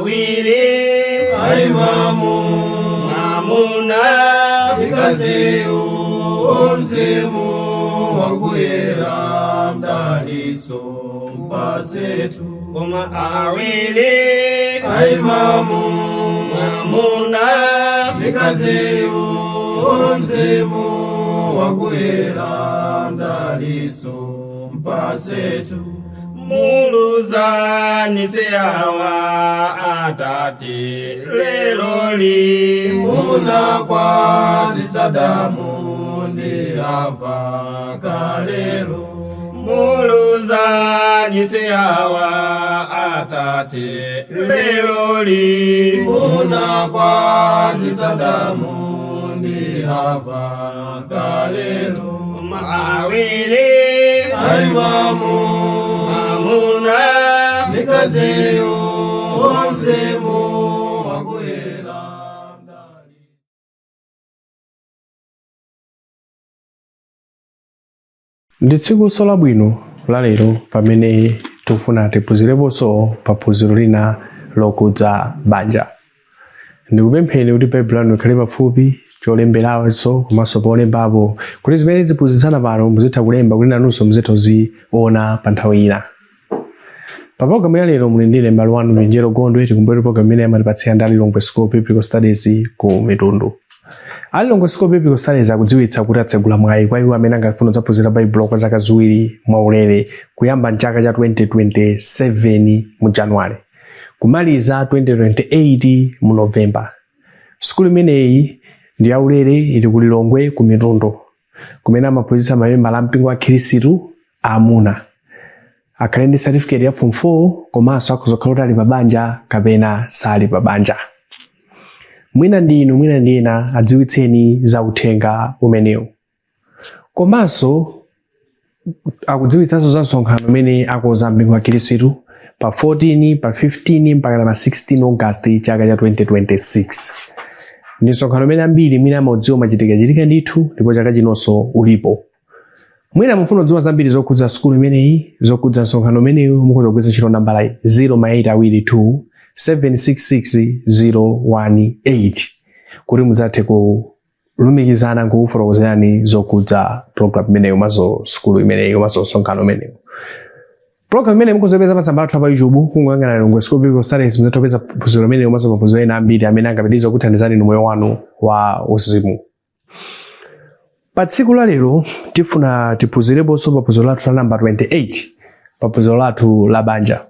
Awiri Aimamu mwamuna Mkaziyu mzimu wakuyera mdaliso mpasetu Koma awiri Aimamu mwamuna Mkaziyu mzimu wakuyera mdaliso mpasetu Muluzani awa atate leloli Munakwatisa Adamu ndi Hava kalelo Muluzani awa atate leloli Munakwatisa Adamu ndi Hava kalelo Awiri Aimamu mwamuna Mkaziyu mzimu wakuyera mdali Ndi tsikunso labwino la lero pamene tikufuna tiphunzireponso pa phunziro lina lokhudza banja. Ndikupempheni kuti Baibulo lanu likhale pafupi, cholemberanso komanso polembapo, kuti zimene tiziphunzitsana pano muzitha kulemba kuti nanunso muzitha kuziona pa nthawi ina. Pa programu ya lero muli ndine m'bale wanu Minjero Gondwe. Tikumbukire programu imene amatipatsira ndi Lilongwe School of Biblical Studies ku Mitundu. A Lilongwe School of Biblical Studies akudziwitsa kuti atsegula mwayi kwa iwo amene angafune kudzaphunzira Baibulo kwa zaka ziwiri mwaulere, kuyamba mchaka cha 2027 mu January, kumaliza 2028 mu November. Sukulu imeneyi ndi yaulere, ili ku Lilongwe ku Mitundu, kumene amaphunzitsa mamembala a mpingo wa Khristu aamuna. Akhale ndi certificate ya form 4 komanso akhoza kukhala kuti ali pa banja kapena sali pa banja. Mwina ndi inu, mwina ndi ena, adziwitseni za uthenga umenewu. Komanso akudziwitsanso za msonkhano umene akonza mpingo wa Khristu pa 14, pa 15 mpaka pa 16 August chaka cha 2026. Ndi msonkhano umene ambiri mwina amaudziwa, umachitika ndithu, ndipo chaka chinonso ulipo. Mwina mufuna kudziwa zambiri zokhudza sukulu imeneyi, zokhudza msonkhano umenewu, mukhoza kugwiritsa ntchito nambala 082 766 018 kuti mudzathe kulumikizana nkukufotokozerani zokhudza program imeneyi komanso sukulu imeneyi komanso msonkhano umenewu. Program imeneyi mukhoza kupeza pa tsamba lathu pa YouTube, kungoyang'ana Lilongwe School of Biblical Studies, mudzatha kupeza phunziro limeneyi komanso maphunziro ena ambiri amene angapitirize kukuthandizani inu moyo wanu wa uzimu. Pa tsiku la lero tifuna tiphunzireponso pa phunziro lathu la namba 28, pa phunziro lathu la banja.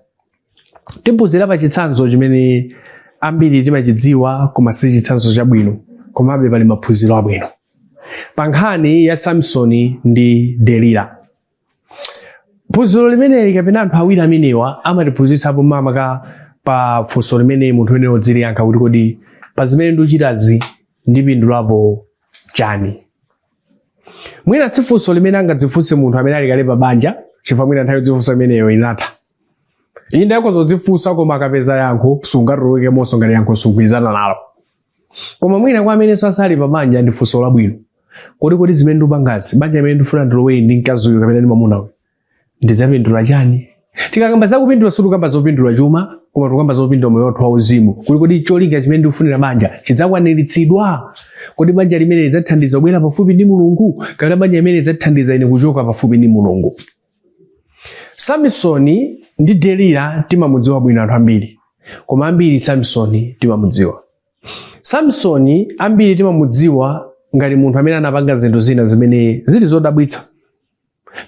Tiphunzira pa chitsanzo chimene ambiri timachidziwa koma si chitsanzo chabwino, komabe pali maphunziro abwino pa nkhani ya Samsoni ndi Delila. Phunziro limeneli kapena anthu awiri amenewa amatiphunzitsapo makamaka pa funso limene munthu uyenera udziliyankha kuti kodi pa zimene ndikuchitazi ndipindulapo chani. Mwina si funso limene angadzifunse munthu amene ali kale pa banja, chifukwa mwina nthawi yodzifunsa imeneyo inatha. Inde, akhoza kudzifunsa, koma akapeza yankho sungatulukemonso ngati yankho sugwirizana nalo. Koma mwina kwa amene sasali pa banja ndi funso labwino kodi zimene ndikupangazi, banja imene ndifuna ndilowe ndi mkazi uyu kapena ndi mwamuna uyu, ndidzapindula chani? Tikakamba zakupindula, sitikukamba zopindula chuma, koma tikukamba zopindula moyo wathu wauzimu, kuti kodi cholinga chimene ndikufunira banja chidzakwaniritsidwa? Kodi banja limene lidzathandiza kubwera pafupi ndi Mulungu, kapena banja limene lidzathandiza ine kuchoka pafupi ndi Mulungu? Samsoni ndi Delila timamudziwa bwino anthu ambiri, koma ambiri Samsoni timamudziwa. Samsoni ambiri timamudziwa ngati munthu amene anapanga zinthu zina zimene zili zodabwitsa.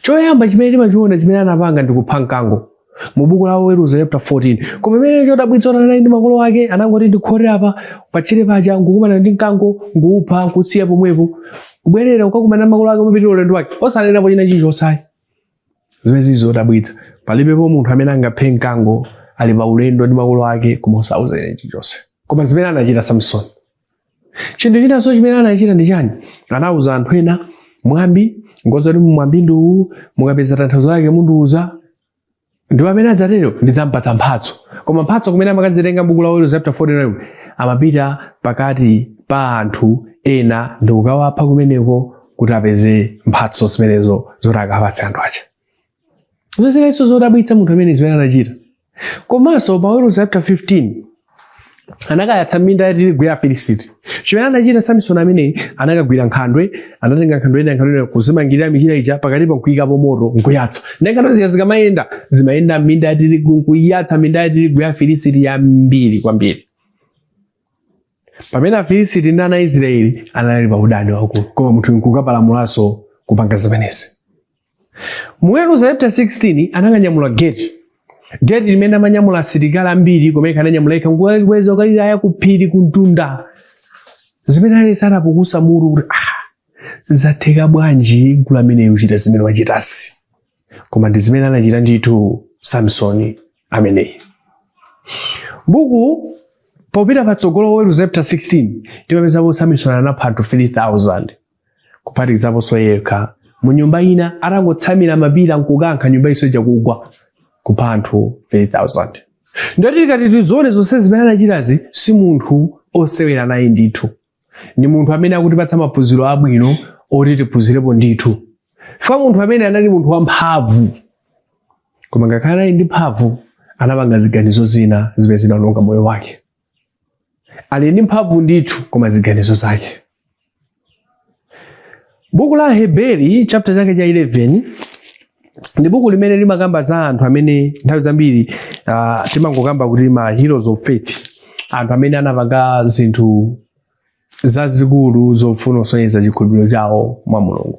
Choyamba chimene timachiona chimene anapanga ndi kupha mkango mu buku la Oweruza chapter 14. Koma imene chodabwitsa kuti anali ndi makolo ake, anangoti ndikhote apa patchire paja, nkukumana ndi mkango, nkuupha, nkusiya pomwepo, kubwerera kukakumana ndi makolo ake, kumapitira ulendo wake osanenapo china chilichonse, zimene zili zodabwitsa. Palibepo munthu amene angaphe mkango ali pa ulendo ndi makolo ake koma osauza china chilichonse. Koma zimene anachita Samsoni, chinthu chinanso chimene anachita ndi chani? Anauza anthu ena mwambi ngoza kuti mwambi ndiwu, mukapeza tanthauzo lake mundiuza, ndipo amene adzatero ndidzampatsa mphatso. Koma mphatso kumene amakazitenga, buku la Oweruza chapter 49, amapita pakati pa anthu ena ndi kukawapha kumeneko kuti apeze mphatso zimenezo zoti akapatse anthu aja. Zonsezo zodabwitsa munthu amene zimene anachita. Komanso pa Oweruza chapter 15 Anakayatsa minda ya tirigu ya Afilisiti. Chimene anachita Samsoni ameneyi, anakagwira nkhandwe, anatenga nkhandwe ina, nkhandwe ina, kuzimangirira michira ija pakatipo, nkuyikapo moto, nkuyatsa. Ndi nkhandwe zija zikamayenda, zimayenda minda ya tirigu nkuyatsa minda ya tirigu ya Afilisiti yambiri kwambiri. Pamene Afilisiti ndi ana a Israeli anali pa udani waukulu, koma munthu nkukapalamulanso kupanga zimenezi. Muweruza chapter 16, anakanyamula geti, geti limene amanyamula asilikali ambiri, koma yekha ananyamula yekha nkukweza kukaliyala ku phiri kumtunda. Zimene aliyense anapukusa mutu kuti, "Ah, zatheka bwanji mkulu ameneyu kuchita zimene wachitazi?" Koma ndi zimene anachita ndithu Samsoni ameneyi. Buku popita patsogolo, Oweruza chapter 16, timapezapo Samsoni anapha anthu 3000 kuphatikizaponso yekha mu nyumba ina, atangotsamira mapira nkukankha nyumba iso ija kugwa, kupha anthu 3000. Ndoti tikati tizione zonse zimene anachitazi, si munthu osewera naye ndithu. Ndi munthu amene akutipatsa maphunziro abwino oti tiphunzirepo ndithu. Fa munthu amene anali munthu wamphamvu, koma ngakhale anali ndi mphamvu, anapanga ziganizo zina zimene zinaononga moyo wake. Ali ndi mphamvu ndithu, koma ziganizo zake. Buku la Heberi, chapter chake cha 11, ndi buku limene limakamba za anthu amene nthawi zambiri timangokamba kuti ma heroes of faith, anthu amene anapanga zinthu zazikulu zofuna kusonyeza chikhulupiriro chawo mwa Mulungu.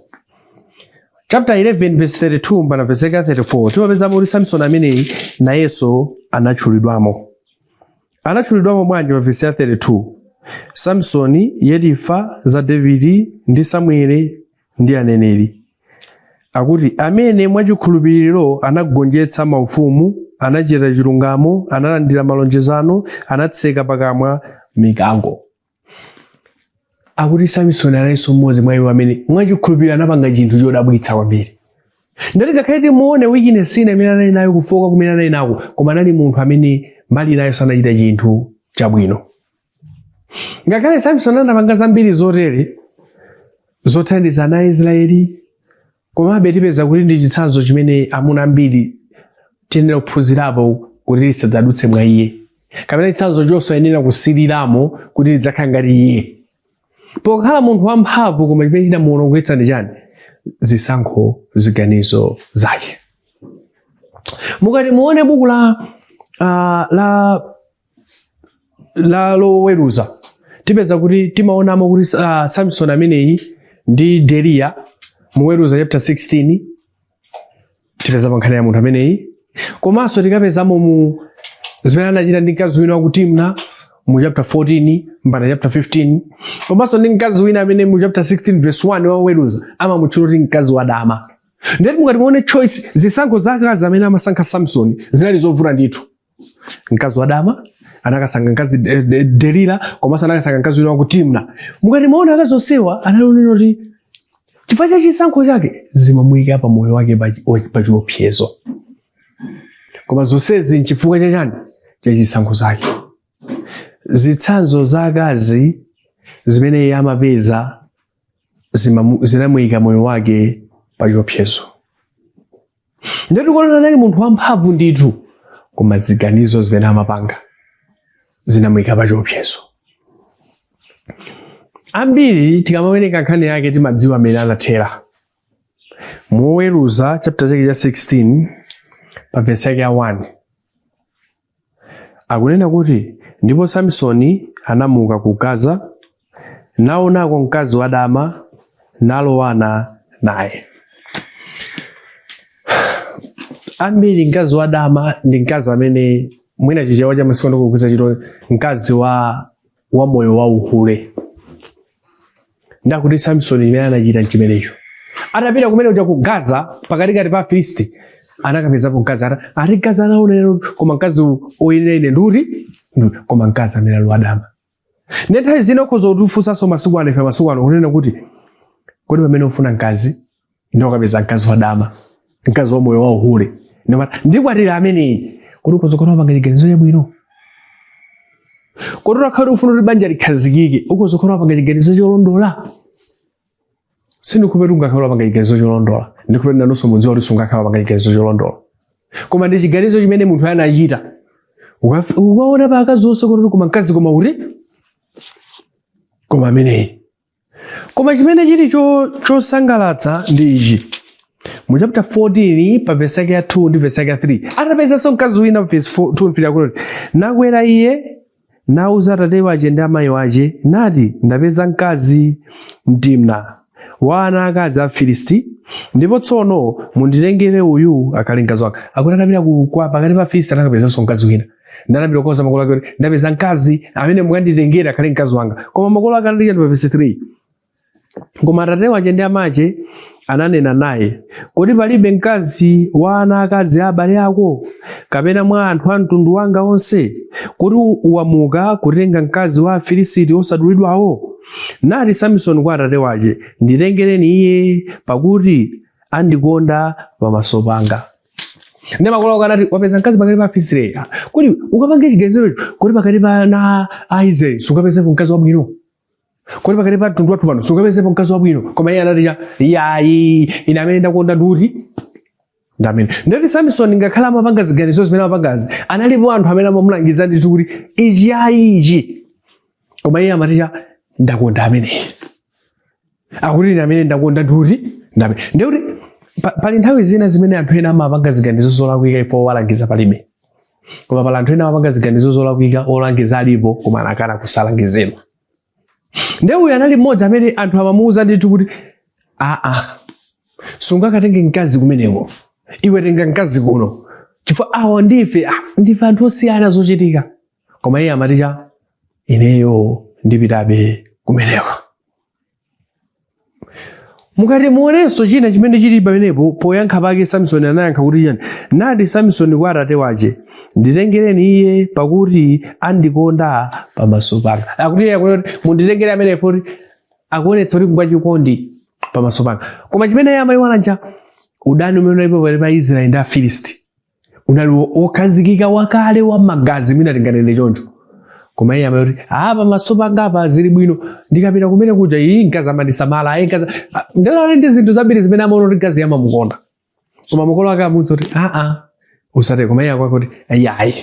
Chapter 11 verse 32 mpaka verse 34, timapezamo kuti Samson ameneyi nayenso anatchulidwamo. Anatchulidwamo bwanji? Pa verse ya 32, Samsoni, Yetifa, za Davidi ndi Samueli ndi aneneri, akuti amene mwachikhulupiriro anagonjetsa maufumu, anachita chilungamo, analandira malonjezano, anatseka pakamwa mikango. Akuti Samsoni analinso mmodzi mwa iwo amene mwachikhulupiriro anapanga chinthu chodabwitsa kwambiri. Ndati ngakhale timuone weakness ina imene anali nayo, kufoka kumene anali nako, koma anali munthu amene mbali nayo sanachita chinthu chabwino. Ngakhale Samsoni anapanga zambiri zotere zothandiza ana a Israeli, komabe tipeza kuti ndi chitsanzo chimene amuna ambiri tiyenera kuphunzirapo kuti tisadzadutse mwa iye, kapena chitsanzo chosayenera kusiliramo kuti tidzakhala ngati iye pokhala munthu wamphamvu. Koma chimene chinamuwonongetsa ndi chani? Zisankho, ziganizo zake. Mukati muone buku la Loweruza, tipeza kuti timaonamo kuti Samson ameneyi ndi Delila. Muweruza chapter 16 tipeza pa nkhani ya munthu ameneyi, komanso tikapezamo mu zimene anachita ndi mkazi wina waku Timna mu chapter 14 mpaka chapter 15, komanso ndi mkazi wina amene mu chapter 16 verse 1 waweruza amamutchula kuti mkazi wadama. Ndeti mukati muone choice, zisankho za akazi amene amasankha Samson zinali zovuta ndithu. Mkazi wadama anakasankha mkazi Delila, komanso anakasankha mkazi wina waku Timna. Mukati muone akazi onsewa analonena kuti chifukwa cha chisankho chake zimamuyika pa moyo wake pa chiopsezo. Koma zonsezi nchifukwa chachani? Cha chisankho zake. Zitsanzo za akazi zimene iye amapeza zinamuyika moyo wake pa chiopsezo. Ndeti kuona anali munthu wamphamvu ndithu, koma ziganizo zimene amapanga zinamuyika pa chiopsezo. Ambiri tikamawerenga nkhani yake timadziwa amene anathera. Muweruza chapter chake cha 16 pa verse yake ya 1, akunena kuti, "Ndipo Samsoni anamuka ku Gaza, naonako mkazi wadama, nalowana naye." Ambiri mkazi wadama ndi mkazi amene mwina Chichewa cha masiku ano kugwiritsa ntchito mkazi wa moyo wa uhule. Ndakuti Samsoni imene anachita nchimenecho. Atapita kumene kuja ku Gaza, pakatikati pa Afilisti, anakapezapo mkazi. Ati mkazi anaona lero, koma mkazi oyenera ine nduri, koma mkazi amene ali wadama. Ndi nthawi zina ukhoza kutifunsanso masiku ano, ife masiku ano, kunena kuti, kodi pamene ufuna mkazi ndi ukapeza mkazi wadama, mkazi wa moyo wa uhule, ndimati ndikwatira ameneyi, kodi ukhoza kuona wapanga chiganizo chabwino? Kodi utakhala ufuna kuti banja likhazikike, ukhoza kuona wapanga chiganizo cholondola? Sindikupeti ungakhala wapanga chiganizo cholondola. Ndikupeti nanunso mudziwa kuti sungakhala wapanga chiganizo cholondola. Koma ndi chiganizo chimene munthu anachita Ukaona pa akazi onse kuti koma mkazi koma uti koma ameneyi. Koma chimene chili chosangalatsa ndi ichi: mu chapter 14 pa verse yake ya 2 ndi verse yake ya 3, atapezanso mkazi wina, verse 4 2 3 akuti, "Nakwera iye nauza atate wace ndi amayi wace, nati, 'Ndapeza mkazi Mtimna wa ana akazi a Filisti, ndipo tsono munditengere uyu akhale mkazi wanga.'" Akuti atapita pakati pa Filisti anakapezanso mkazi wina. Ndanapita kukoza makolo ake kuti, "Ndapeza mkazi amene mukanditengere akhale mkazi wanga." Koma makolo ake anati pa verse 3, "Koma atate wace ndi amache ananena naye, 'Kodi palibe mkazi wa ana akazi a abale ako, kapena mwa anthu a mtundu wanga onse, kuti uwamuka kutenga mkazi wa Afilisiti osadulidwawo?' Nati Samsoni kwa atate wace, 'Nditengereni iye, pakuti andikonda pamaso panga.'" Ndi makolo ako anati, "Wapeza mkazi pakati pa Afilisti, kodi ukapange chiganizo? Kodi pakati pa ana a Israeli sungapezepo mkazi wabwino? Kodi pakati pa mtundu wathu pano sungapezepo mkazi wabwino?" Koma iye anati, "Yayi, ine amene ndakonda nduti ndamene." Ndoti Samson ngakhale amapanga ziganizo zimene amapangazi, analipo anthu amene amamulangiza ndithu kuti ichi ayi, ichi, koma iye amati, "Ndakonda ameneyi." Akuti, "Ine amene ndakonda nduti ndamene." Ndikuti pali nthawi zina zimene anthu ena amapanga ziganizo zolakwika ifo owalangiza palibe, koma pali anthu ena amapanga ziganizo zolakwika olangiza alipo, koma anakana kusalangizidwa. Nde uyu anali mmodzi amene anthu amamuwuza ndithu kuti, "Aa, sungakatenge mkazi kumeneko, iwe tenga mkazi kuno, chifukwa awa ndife, ndife anthu osiyana zochitika." Koma iye amati, "Ineyo ndipitabe kumeneko." Mukati muonenso china chimene chili pamenepo, poyankha pake Samsoni anayankha kuti chani? "Nati Samsoni kwa atate wace, 'Nditengereni iye, pakuti andikonda pamaso panga.'" Akuti iye akuti, "Munditengere amene," kuti akuonetsa kuti ngwachikondi pamaso panga. Koma chimene iye amayiwala nja udani umene unalipo pakati pa Israeli ndi Afilisti unali wokhazikika wakale wa magazi, mwina tinganene choncho. Koma iye amati, "Ah, pamaso panga apa zili bwino, ndikapita kumene kuja iyi mkazi amandisamala, ayi mkazi." Ndalali ndi zinthu zambiri zimene amaona kuti mkazi amamukonda, koma makolo ake amudza kuti, "Aa, usate." Koma iye akuti, "Ayi."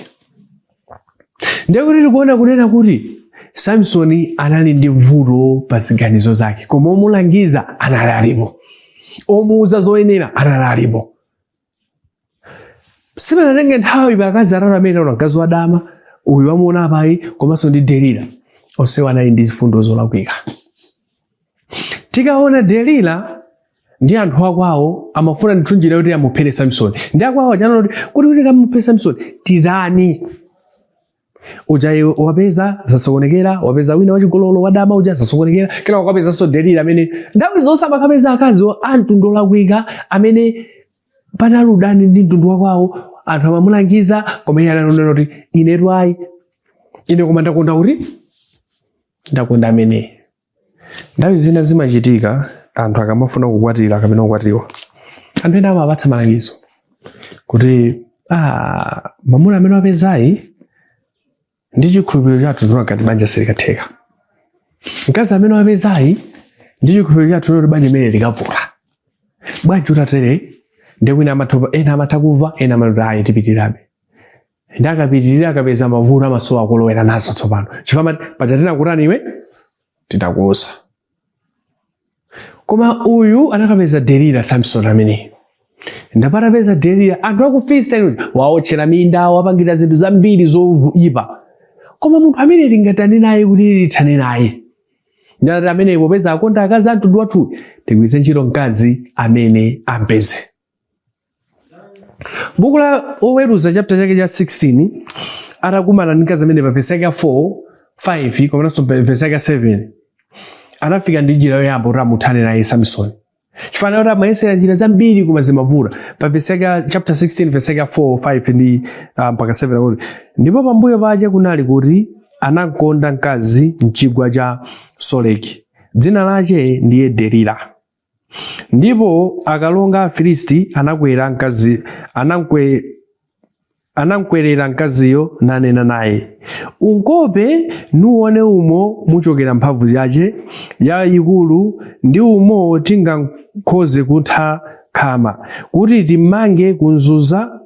Ndiye kuti tikuona kunena kuti Samsoni anali ndi vuto pa ziganizo zake, koma omulangiza anali alipo, omuuza zoyenera anali alipo. Sipanatenge nthawi, pa akazi atatu amene taona, mkazi wadama uyu wamuona apayi komanso ndi Delila, onsewa anali ndi zifundo zolakwika. Tikaona Delila ndi anthu akwawo amafuna ndithu njira yoti amuphere Samsoni, ndi akwawo achanona kuti kamuphe Samsoni titani? Uja iwe wapeza zasokonekera, wapeza wina wachigololo wadama uja zasokonekera, kena wakapezanso Delila amene nthawi zonse amakapeza akazi a mtundu olakwika amene panali udani ndi mtundu wakwawo. Anthu amamulangiza, koma iye ananena kuti, "Inetu ayi, ine koma ndakonda kuti ndakonda ameneyi." Nthawi zina zimachitika, anthu akamafuna kukwatira kapena kukwatiwa, anthu ena amapatsa malangizo kuti, "Ah, mamuna amene wapezayi ndi chikhulupiriro chathu ndinogati banja silikatheka. Mkazi amene wapezayi ndi chikhulupiriro chathu ndinoti banja imene likavuta. Bwanji utatere?" Ndi wina amatha, ena amatha kumva, ena amati, "Ayi, tipitirirabe." Ndi akapitirira, akapeza mavuto, amasowa akulowera nazo tsopano, chifukwa amati, "Paja tinakutani iwe, tinakuuza." Koma uyu anakapeza Delila, Samson ameneyi. Ndapatapeza Delila, anthu akufisa waotchera minda, wapangira zinthu zambiri zoyipa, koma munthu amene tingatani naye kuti tithane naye? Ndati amene popeza akonda akazi a mtundu wathu, tigwiritse ntchito mkazi amene ampeze. Buku la Oweruza chapter chake cha 16, atakumana ndi mkazi amene pa verse yake ya 4, 5 komanso verse yake ya 7, anafika ndi njira yoyamba kuti amuthane naye Samson, chifukwa kuti amayesera njira zambiri koma zimavuta. Pa verse yake ya chapter 16, verse yake ya 4, 5 ndi mpaka 7 akuti, "Ndipo pambuyo pake kunali kuti anakonda mkazi mchigwa cha Soreki, dzina lache ndiye Delila. Ndipo akalonga a Afilisti anakwera mkazi anamkwerera mkaziyo, nanena naye, 'Unkope nuone umo muchokera mphamvu yache yayikulu, ndi umo tingakhoze kutha khama, kuti timmange kunzuza,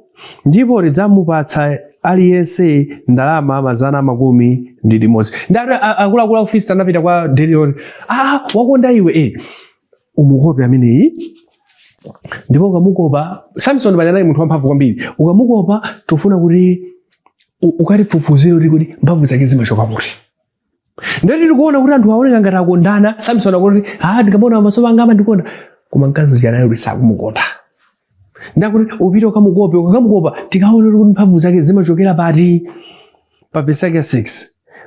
ndipo tidzamupatsa Aliyense ndalama 160. Ndati akuluakulu a Afilisti anapita kwa Delila, ah, wakonda iwe umukope ameneyi. Ndipo ukamukopa, Samson paja anali munthu wamphamvu kwambiri. Ukamukopa tufuna kuti ukatifufuzire kuti kuti mphamvu zake zimachoka kuti. Ndati tikuona kuti anthu aoneka ngati akondana. Samson akuti, ah, ndikamaona maso anga amandikonda, koma mkazi uja anali kuti sakumukonda. Ndakuti upite ukamukope, ukakamukopa tikaone kuti mphamvu zake zimachokera pati. Pa vesi yake 6,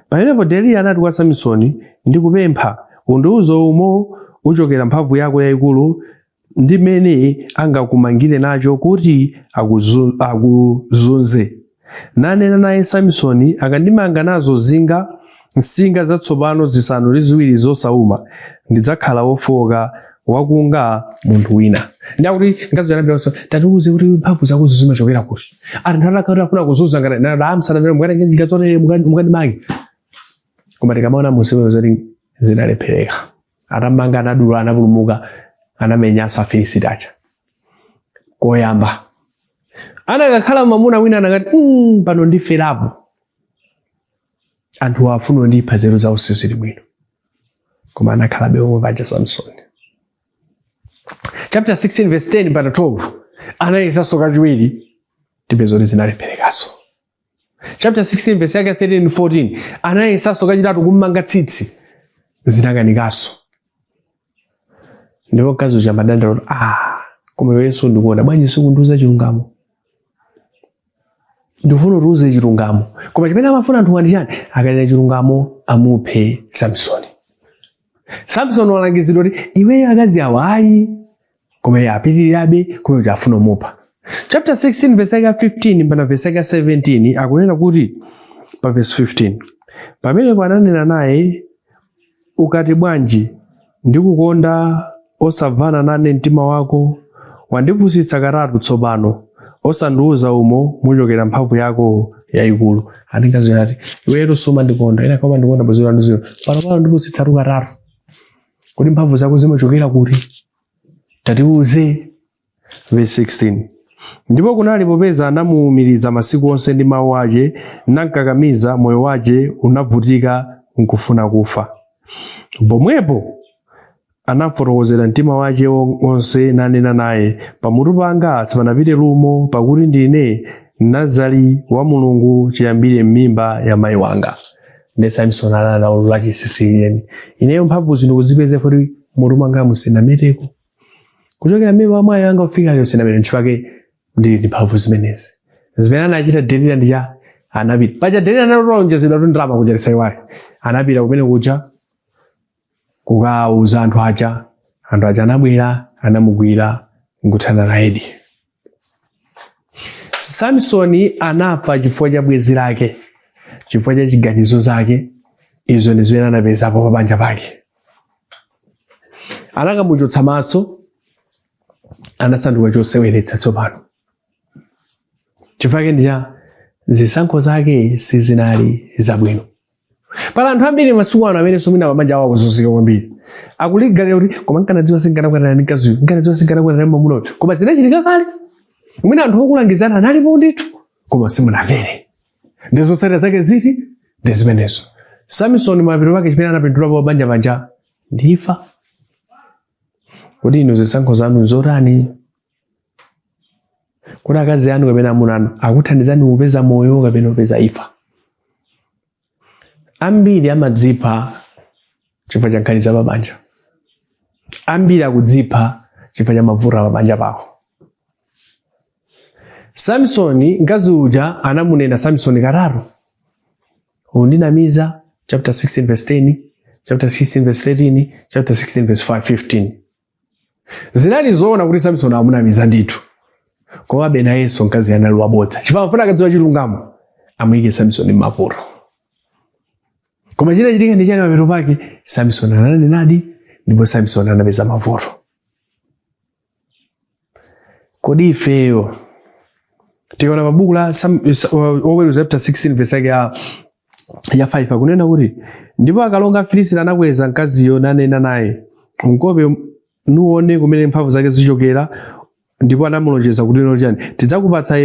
pamenepo Delila anati kwa Samsoni, ndikupempha undiuze umo uchokera mphamvu yako yayikulu, ndi mmene angakumangire nacho kuti akuzunze. Nanena naye Samsoni, akandimanga nazo zinga nsinga zatsopano 7 zosauma, ndidzakhala wofoka wakunga munthu wina. Ndakuti mkazi anapita, tatiuze kuti mphamvu zakozo zimachokera kuti. Anthu atakhala afuna kuzunza ngati amsanamvere, mukatenge njinga zotere mukandimange. Koma tikamaona musimu zoti zinalephereka, atamanga anadula, anapulumuka, anamenyanso Afilisiti aja koyamba. Anakakhala mamuna wina anakati, pano ndiferapo, anthu afuna kundipha, zeru zawo sizili bwino. Koma anakhalabe omwe paja Samson. Chapter 16 verse 10 mpaka 12, anayesanso kachiwiri, tipeza kuti zinalepherekaso. Chapter 16 verse yake 13 and 14, anayesanso kachitatu kummanga tsitsi, zinakanikanso. Ndipo mkazi uja amadandaula kuti, ah, koma iwenso ndikuona bwanji sikundiuza chilungamo? Ndifuna utiuze chilungamo. Koma chimene amafuna anthu ndi chani? Akanena chilungamo amuphe Samsoni. Samsoni walangizidwa kuti iweyo akazi awa ayi, koma iye apitirirabe, koma kuti afuna umupha. Chapter 16 verse yake 15 mpaka verse yake 17, akunena kuti pa verse 15, pamenepo ananena naye, ukati bwanji, ndikukonda, osamvana nane mtima wako? Wandipusitsa katatu tsopano, osandiuza umo muchokera mphamvu yako yayikulu. Ati mkazi ati, iweyo sumandikonda, ina kama ndikonda bwezero ndiziro, pano pano ndipusitsatu katatu, kuti mphamvu zako zimachokera kuti? Tatiuze. Verse 16, ndipo kunali popeza anamuwumiriza masiku onse ndi mawu ake, nankakamiza, moyo wake unavutika nkufuna kufa. Pomwepo anafotokozera mtima wake wonse, nanena naye, pamutu panga sipanapite lumo, pakuti ndine Nazari wa Mulungu chiyambire m'mimba ya mayi wanga. Ndi Samson anaulula chinsinsi, ineyo mphamvu zino kuzipeza kuti mutu mwanga musinameteko, kuchokera m'mimba mwa mayi anga kufika lero sinamete, nchifukwa ndili ndi mphamvu zimenezi. Zimene anachita Delila ndi cha anapita paja Delila analonjezedwa tu ndalama kuja, tisaiwale. Anapita kumene kuja kukauza anthu aja, anthu aja anabwera, anamugwira nkuthana nayedi. Samsoni anafa chifukwa cha bwenzi lake, chifukwa cha chiganizo zake. Izo ndi zimene anapezapo pa banja pake. Anakamuchotsa maso, anasanduka choseweretsa tsopano. Chifukwa ndi cha zisankho zake sizinali zabwino. Pala anthu ambiri masiku ano amene somwina mabanja awo akuzunzika kwambiri, akuligalira kuti, koma nkanadziwa sinkanakwanira ndi mkaziyu, nkanadziwa sinkanakwanira ndi mwamuna uyu. Koma zinachitika kale, mwina anthu okulangizana analipo ndithu, koma simunamvere. Ndi zotsatira zake ziti? Ndi zimenezo. Samson mapeto pake chimene anapindulapo pabanja panja ndi imfa. Kodi inu zisankho zanu nzotani? Kodi akazi anu kapena amuna anu akuthandizani kupeza moyo kapena kupeza imfa? Ambiri amadzipha chifukwa cha nkhani za mabanja. Ambiri akudzipha chifukwa cha mavuto a mabanja pawo. Samsoni, mkazi uja anamunena Samsoni katatu, undinamiza. Chapter 16 verse 10, chapter 16 verse 13, chapter 16 verse 5, 15. Zinali zoona kuti Samsoni amunamiza ndithu, komabe nayenso mkazi anali wabodza, chifukwa amafuna akadziwa chilungamo amuyike Samsoni m'mavuto. Koma chinachitika ndi chani mapeto pake? Samsoni ananenadi, ndipo Samsoni anapeza mavuto. Kodi ifeyo tikaona pa buku la Oweruza chapter 16 verse yake ya 5, akunena kuti, ndipo akalonga Afilisiti anakweza mkaziyo, nanena naye, unkope nuone kumene mphamvu zake zichokera. Ndipo anamulonjeza kuti, no chani, tidzakupatsa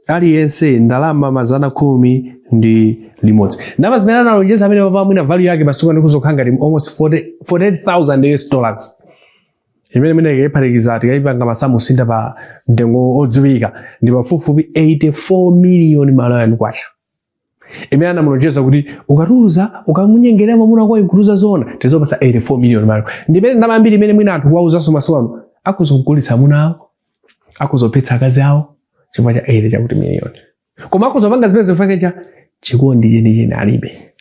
Aliyense ndalama 111. Ndalama zimene analonjeza amene papa mwina value yake masiku ano kuzokhala ngati almost 40 48,000 US dollars, imene mwina ikayiphatikiza, tikayipanga masamu sintha pa mtengo odziwika, ndi pafupifupi 84 million Malawian kwacha, imene anamulonjeza kuti ukatiuza, ukamunyengerera mwamuna wako nkutiuza zoona, tizopasa 84 million Malawi. Ndi imene ndalama ambiri imene mwina anthu kuwauzanso masiku ano akuzogulitsa amuna awo, akuzophetsa akazi awo chifukwa cha 80 chakuti million. Koma akuzopanga zimene zifake cha chikondi chenicheni alibe.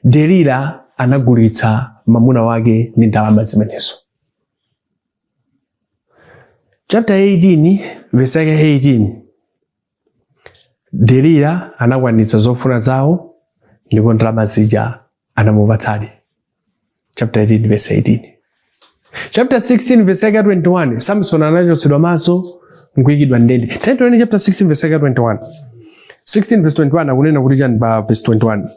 Delila anagulitsa mwamuna wake ndi ndalama zimenezo. Chapter 18 verse yake 18, Delila anakwanitsa zofuna zawo ndipo ndalama zija anamupatsadi. Chapter 18 verse 18. Chapter 16 verse yake 21, Samson anachotsedwa maso nkuyikidwa ndende. Tiyeni chapter 16 verse yake 21. 16 verse 21 akunena kuti chani pa verse 21?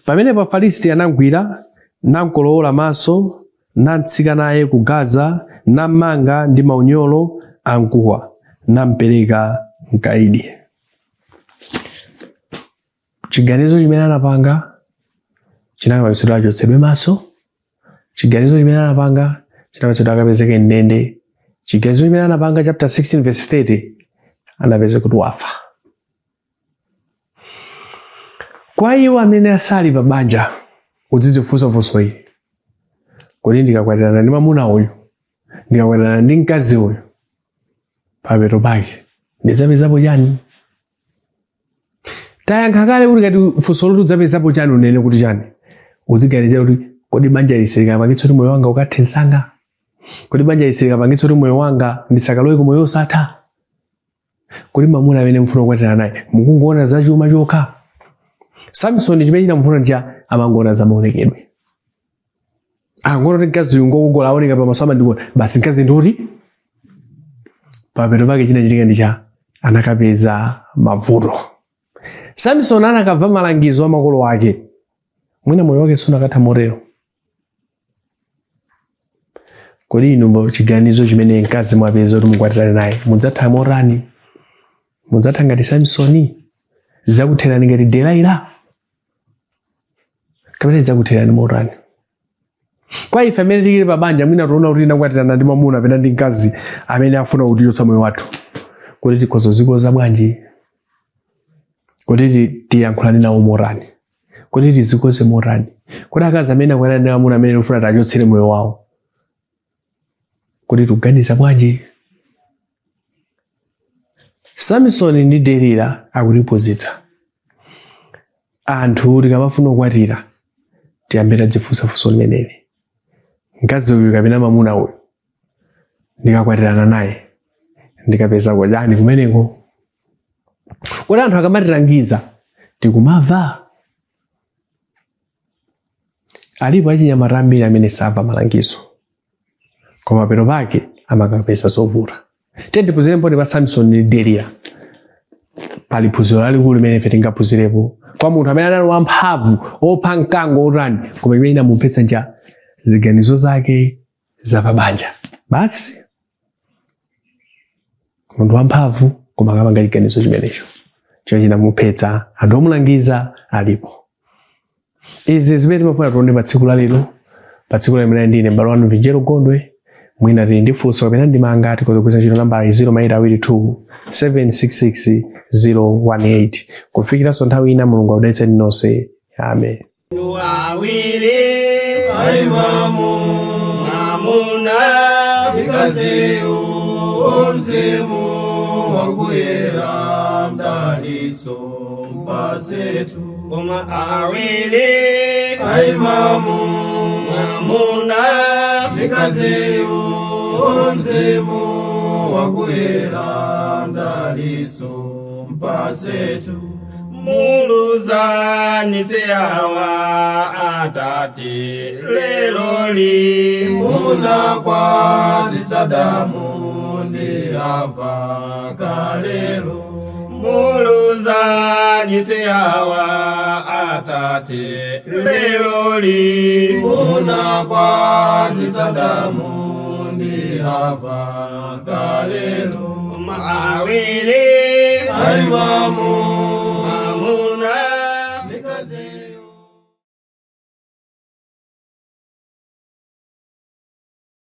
Pamenepo Afilisti anamgwira, namkolowola maso, natsika naye ku Gaza, nammanga ndi maunyolo amkuwa, nampereka mkaidi. Chiganizo chimene anapanga chinakapangitsa achotsedwe maso. Chiganizo chimene anapanga chinapangitsa akapezeke ndende. Chiganizo chimene anapanga, chapter 16 verse 30, anapeza kuti wafa. Kwa iwo amene asali pa banja, udzidzifunsa funso ili: kodi ndikakwatirana ndi mwamuna uyu, ndikakwatirana ndi mkazi uyu, papeto pake ndidzapezapo chani? Tayankha kale kuti kati funso loti udzapezapo chani, unene kuti chani? Udziganizira kuti kodi banja ili silikapangitsa kuti moyo wanga ukathe msanga? Kodi banja ili silikapangitsa kuti moyo wanga ndisakalowe ku moyo osatha? Kodi mwamuna amene mufuna kukwatirana naye mukungoona za chuma chokha? Samson chimene chinamufuna ndicha amangoona za maonekedwe, angoona kuti mkazi uyu ngokongola, aoneka pamaso amandikuona basi, mkazi ndiuti. Papeto pake chinachitika ndicha anakapeza mavuto. Samson anakamva malangizo a makolo ake, mwina moyo wake sunakatha motero. Kodi inu chiganizo chimene mkazi mwapeza kuti mukwatirane naye, mudzatha motani? Mudzatha ngati Samsoni? Zidzakutherani ngati Delaila, kapena zidzakutherani motani? Kwa ife amene tili pa banja, mwina tiona kuti tinakwatirana ndi mwamuna kapena ndi mkazi amene afuna kutichotsa moyo wathu, kuti tikhoza zikoza bwanji? Kuti tiyankhulane nawo motani? Kuti tizikoze motani? Kuti akazi amene akwatirana ndi amuna amene tifuna tiachotsere moyo wawo, kuti tikuganiza bwanji? Samson ndi Delila akutiphunzitsa anthu, tikamafuna kukwatira tiyambe tadzifunsa funso limeneli: mkazi uyu kapena mwamuna uyu ndikakwatirana naye ndikapezako chani kumeneko? Kodi anthu akamatilangiza tikumamva? Alipo achinyamata ambiri amene samva malangizo, koma pamapeto pake amakapeza zovuta. Tiye tiphunzire mboni pa Samson ndi Delila. Pali phunziro lalikulu limene ife tingaphunzirepo kwa munthu amene anali wamphamvu, opha mkango, otani, koma imene inamuphetsa nja ziganizo zake zapabanja basi. Munthu wamphamvu, koma akapanga chiganizo chimenecho chimene chinamuphetsa, anthu omulangiza alipo. Izi zimene timafuna tione pa tsiku la lero. Pa tsiku la lero ndine m'bale wanu Vinjero Gondwe. Mwina tili ndi funso kapena ndemanga, tikhoza kugwiritsa ntchito nambala 0 maita 2 766 018. Kufikiranso nthawi ina, Mulungu akudalitseni nonse. Amen. Awiri aimamu mwamuna mkaziyu, mzimu wakuyera, mdaliso mpasetu. Koma awiri aimamu mwamuna mkaziyu, mzimu wakuyera, mdaliso mpasetu. Muluzani siyawa atate leloli. Munakwatisa Adamu ndi Hava kalelo. Muluzani siyawa atate leloli. Munakwatisa Adamu ndi Hava kalelo. Awiri. Aimamu.